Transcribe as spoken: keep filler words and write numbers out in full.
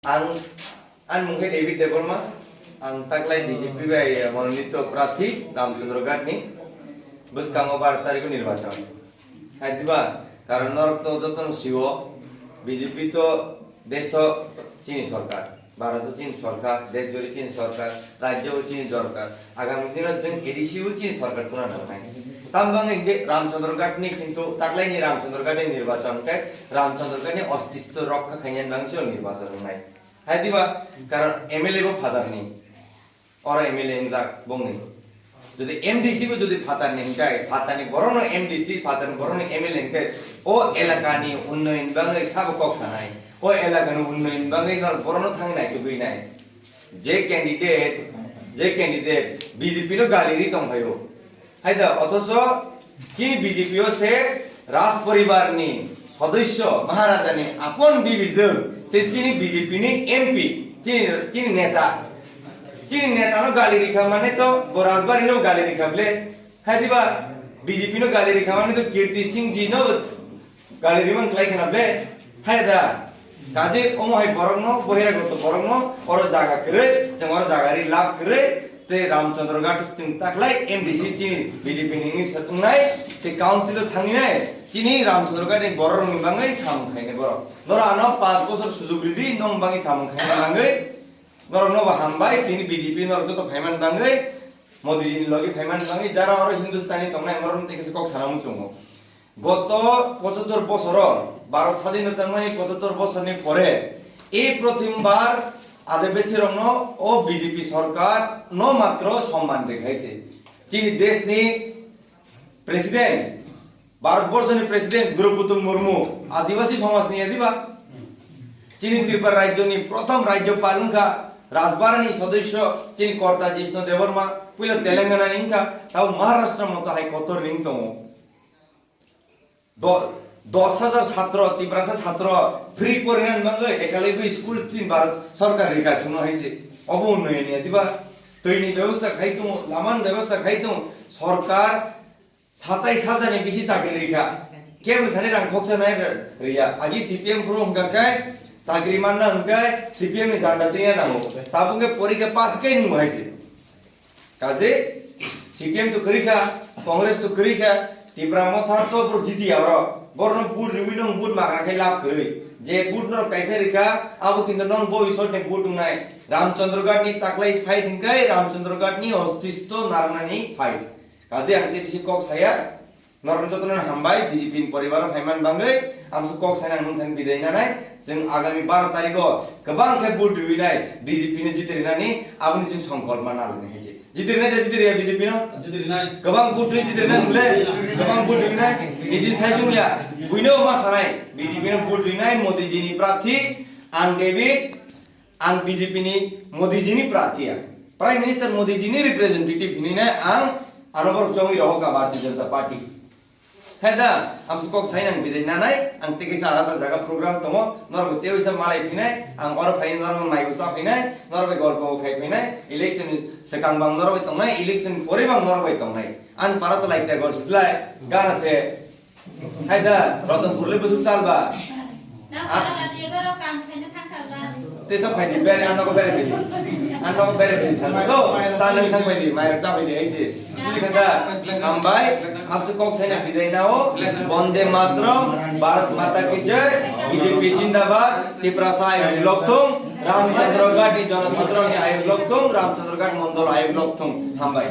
Ang, ang mung khe David Debbarma, ang taklai B J P bai mononito prarthi Ramchandra Ghat ni bwskango bar tarikh o nirbachon. Hai diba, karon norok to jotono sio, B J P to deso chini sorkar, Bharat o chini sorkar, desh juri chini sorkar, rajyo o chini sorkar, agami dino chwng A D C o chini sorkar tuna nangnai. Tam bangwi be Ramchandra Ghat ni kintu taklai ni Ramchandra Ghat ni nirbachon khe Ramchandra Ghat ni ostitto rokha khainani bangwi se o nirbachon wngnai. Hai diba, karon M L A bo phatar ni. Oro M L A wngjak bongni. Jodi M D C bo jodi phatarni hwnkhe, phatarni borokno M D C, phatarni borokno M L A hwnkhe, o elakani unnoyon bagwi sabo kok sanai, o elakani unnoyon bagwi norok borokno thangwi naitugwi nai. Je candidate, je candidate B J P no gali ri tongphaio. Hai da, othocho chini B J P o se Raj poribar ni sodosyo, Maharaja ni apon bibijwk se chini B J P ni M P, chini, chini neta. Chini neta no gali rikha mane to bo Rajbari no gali rikha ble. Hai diba B J P no gali rikha mane to Kirti Singh ji no gali rimang klai khana ble. Hai da. Kaje omo hai borok no, bohira goto borok no, oro jaga kwrwi, chwng oro jaga ri lab kwrwi, tei Ramchandra Ghat chwng taklai M D C chini B J P ni wngwi sa-, wngnai, tei council o thangwi nai, chini Ramchandra Ghat ni borok rokni bagwi samung khainai borok. Noro ano panch bochor sujuk ridi, nong bagwi samung khaina bagwi, norok no bo hambai, chini B J P norok joto phaiman bagwi, Modi ji ni logi phaiman bagwi, jara oro Hindustani tongnai, norok no tei kisa kok sana muchungo. Goto pochottor bosoro, Bharat sadhinota mani pochottor bosorni pore, ei prothombar adebasirokno o B J P sorkar no matro somman rikhaise. Chini deshni president, Bharat borshoni president Droupadi Murmu, adibasi somajni adiba. Chini Tripura rajyoni prothom rajyopal wngkha, Rajbharani sodosyo chini Korta Jishnu Debbarma, puila Telangana ni wngkha, tabo Maharashtra moto hai kotor ni wng tongo. Do-, dos hajar satro, Tiprasa satro, free porinani bagwi ekalaibo school twi Bharat sorkar rikha chwngno hai se. Obo unnoyon ya diba? Twini bebosta khai tongo, lamani bebosta khai tongo, sorkar satais hajar ni bisi chakri rikha. Kebo thani rang khoksa nai riya. Agi C P M phuru hwnkha khe chakri manna hwnkhe C P M ni janda twiya nango. Tabuk khe porikha pass khe nung hai se. Kaje C P M to kwrwi kha, Congress to kwrwi kha, Tipra Motha to bro jiti ya oro. Borno vote riwi nong vote magra khai lab kwrwi. Je vote no kaisa rikha, abo kintu non bobisot ni vote wngnai. Ramchandra Ghat ni taklai fight hwnkhe Ramchandra Ghat ni ostitto narwknani fight. Kaje ang tei bisi kok saya. Norok jotono hambai, B J P ni poribar o phaiman bagwi, amso kok saina ang nungthani bidai nanai, chwng agami baro tarikh o kwbang khe vote riwi nai, B J P no jiti rinani, aboni chwng songkolma nalani hai se. Jiti rinai da jiti riya B J P no? Jiti rinai. Kwbang vote riwi jiti rinai nung le, kwbang vote riwi nai, niji sai chwng ya, buino ma sanai, B J P no vote rinai, Modi ji ni prarthi, ang David, Ang B J P ni Modi ji ni prarthi ang. Prime Minister Modi ji ni representative hinwi nai ang ano borok chongwi rohor kha Bharatiya Janata Party. Hai da, ang se kok sai nang bidai nanai, ang tei kaisa alada jaga program tongo, norok tei uisa malai phinai, ang oro phai norok mai usa phinai, norok bai golpo khai phinai, election ni swkang bang norok bai tongnai, election pore bang norok bai tongnai. Ang para to lai te gor sidlai, gana se Hai da, Ratanpur le bwswk sal ba? Na Ah. Para lati ego ro kam khaina thangkha ga. Tesa phai di, bere ano ko bere phai di. Ano ko bere phai di, sal ba. Do, sal nang thang phai di, mai rok cha phai di, hai se. Bili kha da, hambai, hapsu kok saina bidai nao, Bonde Mataram, Bharat Mata Ki Jai, B J P Jindabad, Tiprasa ayuk lokthung, Ramchandra Ghat ni jonosadharon ni ayuk lokthung, Ramchandra Ghat Mondol ayuk lokthung, hambai.